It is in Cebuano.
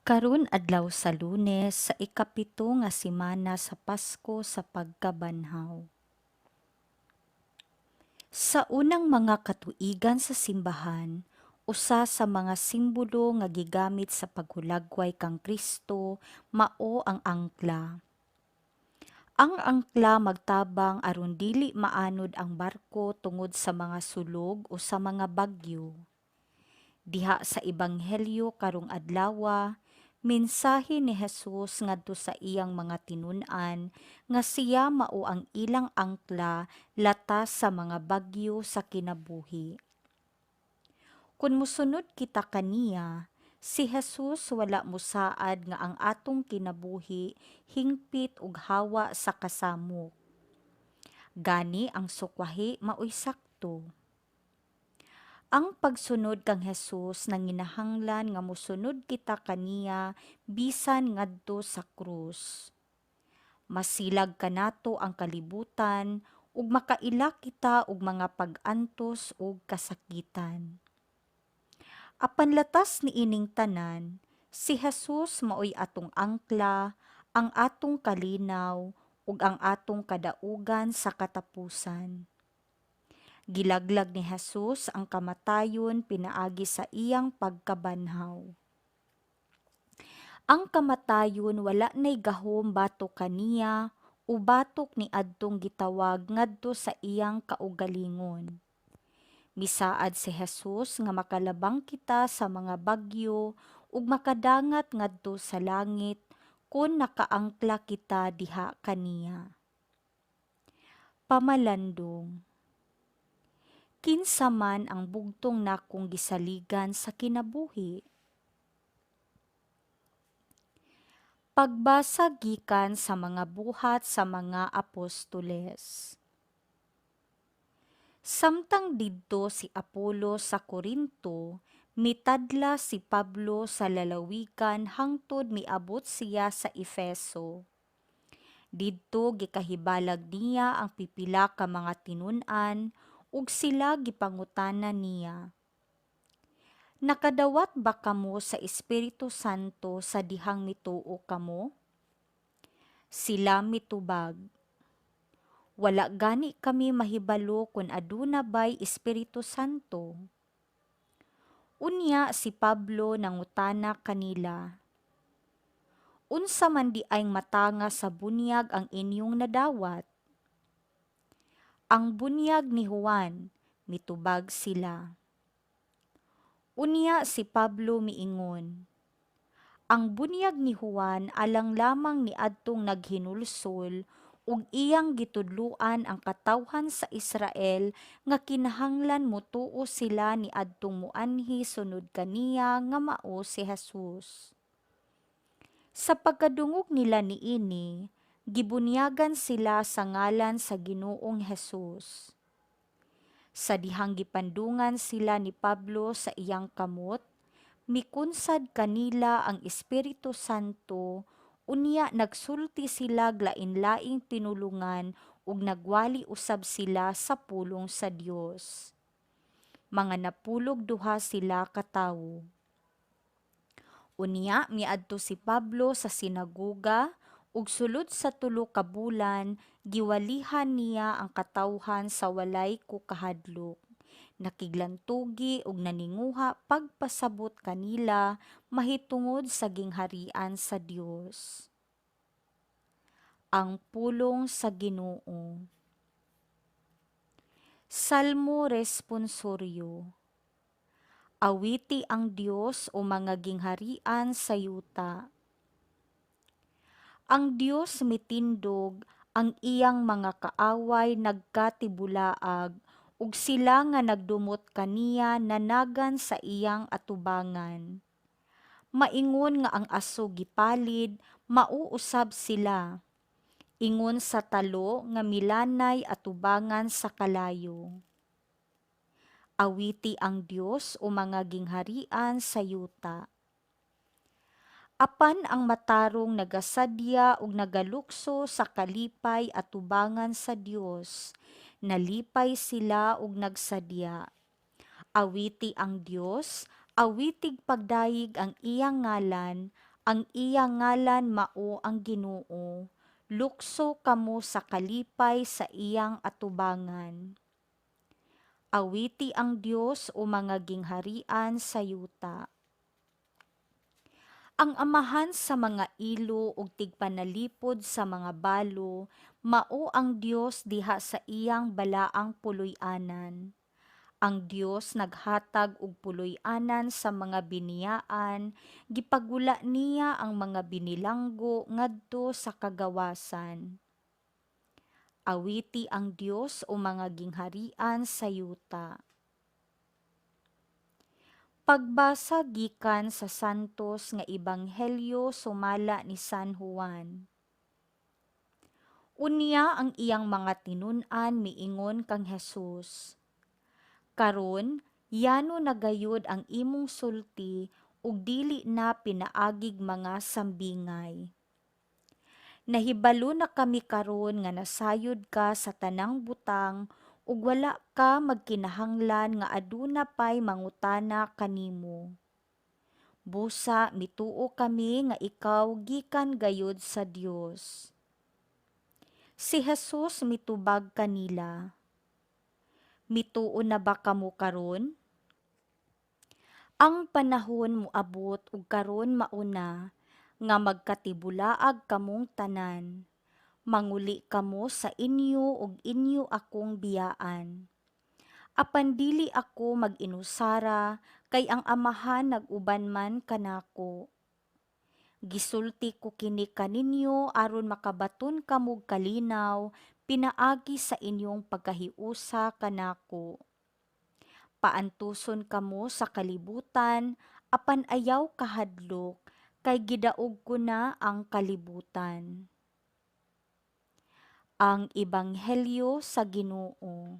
Karon adlaw sa Lunes sa ikapito nga semana sa Pasko sa pagkabanhaw. Sa unang mga katuigan sa simbahan, usa sa mga simbolo nga gigamit sa paghulagway kang Kristo mao ang angkla. Ang angkla magtabang aron dili maanod ang barko tungod sa mga sulog o sa mga bagyo. Diha sa Ebanghelyo karong adlawa, mensahe ni Jesus ngadto sa iyang mga tinun-an nga siya mao ang ilang angkla latas sa mga bagyo sa kinabuhi. Kun mosunod kita kaniya, si Jesus wala mosaad nga ang atong kinabuhi hingpit ug hawa sa kasamok. Gani ang sukwahi maoy sakto. Ang pagsunod kang Jesus nanginahanglan nga mosunod kita kaniya bisan ngadto sa krus. Masilag kanato ang kalibutan ug makaila kita og mga pag-antos ug kasakitan. Apan latas niining tanan, si Jesus maoy atong angkla, ang atong kalinaw ug ang atong kadaugan sa katapusan. Gilaglag ni Jesus ang kamatayon pinaagi sa iyang pagkabanhaw. Ang kamatayon wala nay gahom batok kaniya o batok niadtong gitawag ngadto sa iyang kaugalingon. Misaad si Jesus nga makalabang kita sa mga bagyo ug makadangat ngadto sa langit kon nakaangkla kita diha kaniya. Pamalandong. Kinsa man ang bugtong nakong gisaligan sa kinabuhi? Pagbasa gikan sa mga Buhat sa mga Apostoles. Samtang didto si Apolos sa Corinto, mitadla si Pablo sa lalawigan hangtod miabot siya sa Efeso. Didto gikahibalag niya ang pipila ka mga tinun-an ug sila gipangutana niya, "Nakadawat ba kamo sa Espiritu Santo sa dihang mituo kamo?" Sila mitubag, "Wala gani kami mahibalo kon aduna bay Espiritu Santo." Unya si Pablo nangutana kanila, "Unsa man diayng matanga sa bunyag ang inyong nadawat?" "Ang bunyag ni Juan," mitubag sila. Unya si Pablo miingon, "Ang bunyag ni Juan alang lamang niadtong naghinulsol ug iyang gitudloan ang katawhan sa Israel nga kinahanglan motuo sila niadtong moanhi sunod kaniya nga mao si Jesus." Sa pagkadungog nila niini, gibunyagan sila sa ngalan sa Ginoong Hesus. Sa dihang gipandungan sila ni Pablo sa iyang kamot, mikunsad kanila ang Espiritu Santo, unya nagsulti sila lain-laing tinulongan ug nagwali usab sila sa pulong sa Dios. Mga 12 sila ka tawo. Unya miadto si Pablo sa sinagoga ug sulod sa 3 ka bulan giwalihan niya ang katawhan sa walay kukahadlok, nakiglantugi ug naninguha pagpasabot kanila mahitungod sa gingharian sa Dios. Ang pulong sa Ginoo. Salmo Responsoryo. Awiti ang Dios, o mga gingharian sa yuta. Ang Dios mitindog, ang iyang mga kaaway nagkatibulaag, ug sila nga nagdumot kaniya nanagan sa iyang atubangan. Maingon nga ang aso gipalid, mauusab sila. Ingon sa talo nga milanay atubangan sa kalayo. Awiti ang Dios, o mga gingharian sa yuta. Apan ang matarong nagasadya ug nagalukso sa kalipay atubangan sa Dios, nalipay sila ug nagsadya. Awiti ang Dios, awitig pagdayeg ang iyang ngalan, Ang iya ngalan mao ang Ginoo, lukso kamo sa kalipay sa iyang atubangan. Awiti ang Dios, o mga gingharian sa yuta. Ang amahan sa mga ilo ug tigpanalipod sa mga balo mao ang Dios diha sa iyang balaang puloy-anan. Ang Dios naghatag og puloy-anan sa mga biniyaan, gipagula niya ang mga binilanggo ngadto sa kagawasan. Awiti ang Dios, o mga gingharian sa yuta. Pagbasa gikan sa Santos nga Ebanghelyo sumala ni San Juan. Unya ang iyang mga tinun-an miingon kang Jesus, "Karon yano na gayud ang imong sulti ug dili na pinaagig mga sambingay. Nahibalo na kami karon nga nasayod ka sa tanang butang ug wala ka magkinahanglan nga aduna pay mangutana kanimo. Busa mituo kami nga ikaw gikan gayud sa Dios." Si Jesus mitubag kanila, "Mituo na ba kamo karon? Ang panahon moabot ug karon mao na nga magkatibulaag kamong tanan. Manguli kamo sa inyo ug inyo akong biyaan. Apan dili ako mag-inusara kay ang Amahan nag-uban man kanako. Gisulti ko kini kaninyo aron makabaton kamog kalinaw pinaagi sa inyong pagkahiusa kanako. Paantuson kamo sa kalibutan, apan ayaw kahadlok kay gidaog ko na ang kalibutan." Ang Ebanghelyo sa Ginoo.